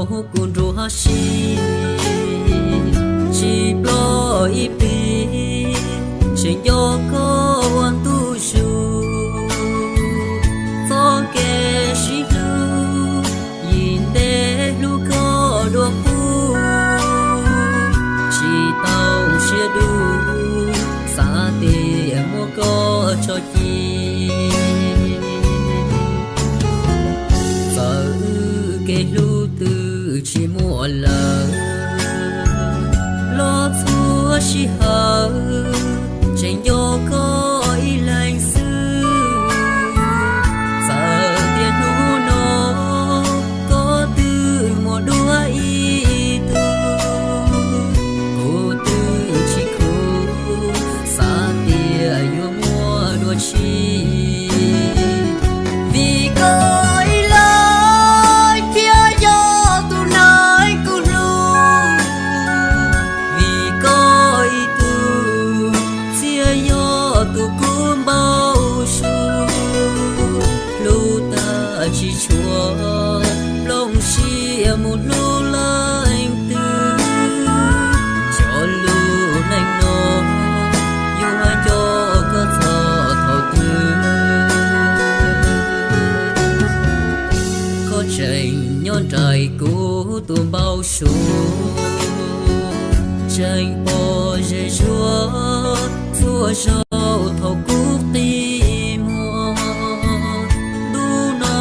Hu kuv nrog si, tsis ploj ib plig, tseem nco koj ua ntu zus. Txoj kev sib hlub, yim ntev hlub koj dua qub, tsis tau siab dub, xav tias muab koj tso ci. Txawm wb kev hlub twb tsis muaj lawm, los txhua sij hawm tseem nco koj ib leeg xwb. Txawm tias hnub no koj twb muaj dua ib tug, kuv twb tsis khuv, xav tias yuav muaj dua tshiab. Vim koj ib leeg thiaj yog tus neeg kuv hlub, vim koj ib tug thiaj yog tus kuv npau suav. Hlub tag tsis tshua plooj siab mus hlub leej twg, cov lus neej no yuav nco koj txog thaum twg. Koj tseem nyob nraim kuv tus npau suav, tseem pom ze zuag txhua zaus thaum kuv qi muag. Ntu no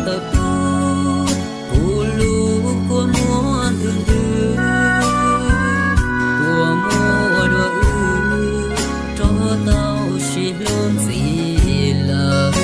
tawm tuaj, kuv lub kua muag ntws ntws, kua muag dua wb rov tau sib hlub ntxiv lawm.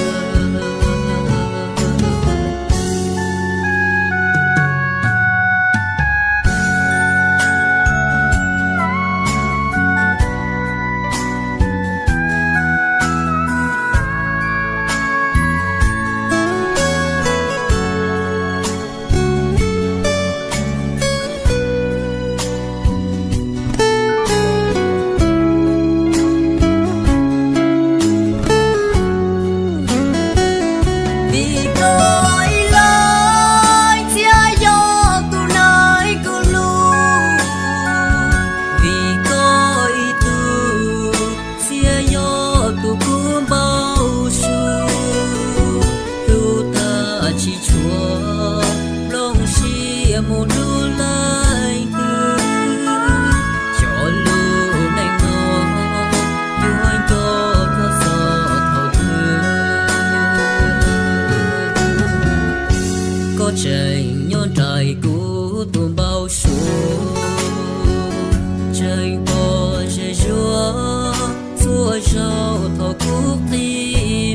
Vim koj ib leeg thiaj yog tus neeg kuv hlub, vim koj ib tug thiaj yog tus kuv npau suav. Hlub tag tsis tshua plooj siab mus hlub leej twg, cov lus neej no yuav nco koj txog thaum twg. Koj tseem nyob nraim kuv tus npau suav, tseem pom ze zuag txhua zaus thaum kuv qi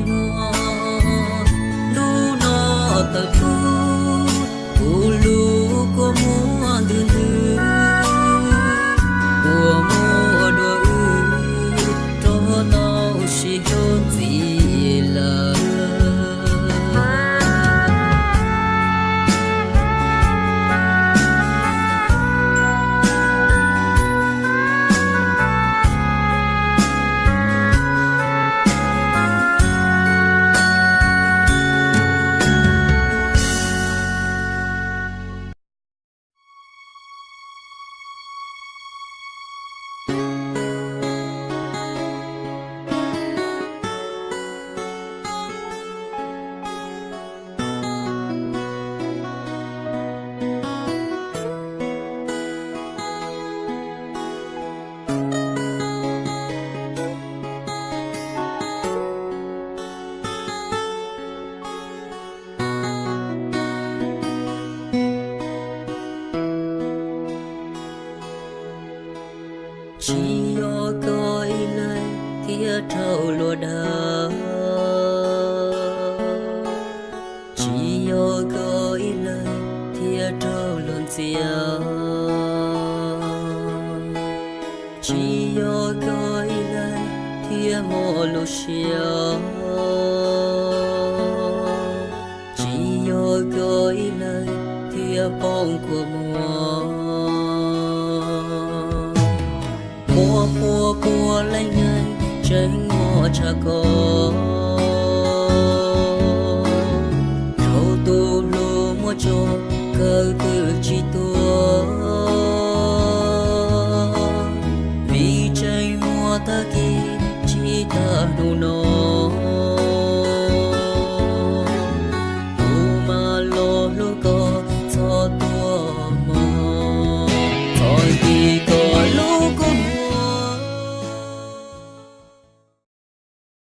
muag. Ntu no tawm tuaj, kuv lub kua muag ntws ntws, kua muag dua wb rov tau sib hlub ntxiv lawm. Tsis yog koj ib leeg thiaj raug luag dag, tsis yog koj ib leeg thiaj raug luag ntxias, tsis yog koj ib leeg thiaj mob lub siab, tsis yog koj ib leeg thiaj poob kua muag. Muaj puas puas leej neeg tseem mob tshaj koj, rau tus hlub muab tso kawg Kawg twb tsis tuag, vim tseem muaj tag kis tsis tag hnub no.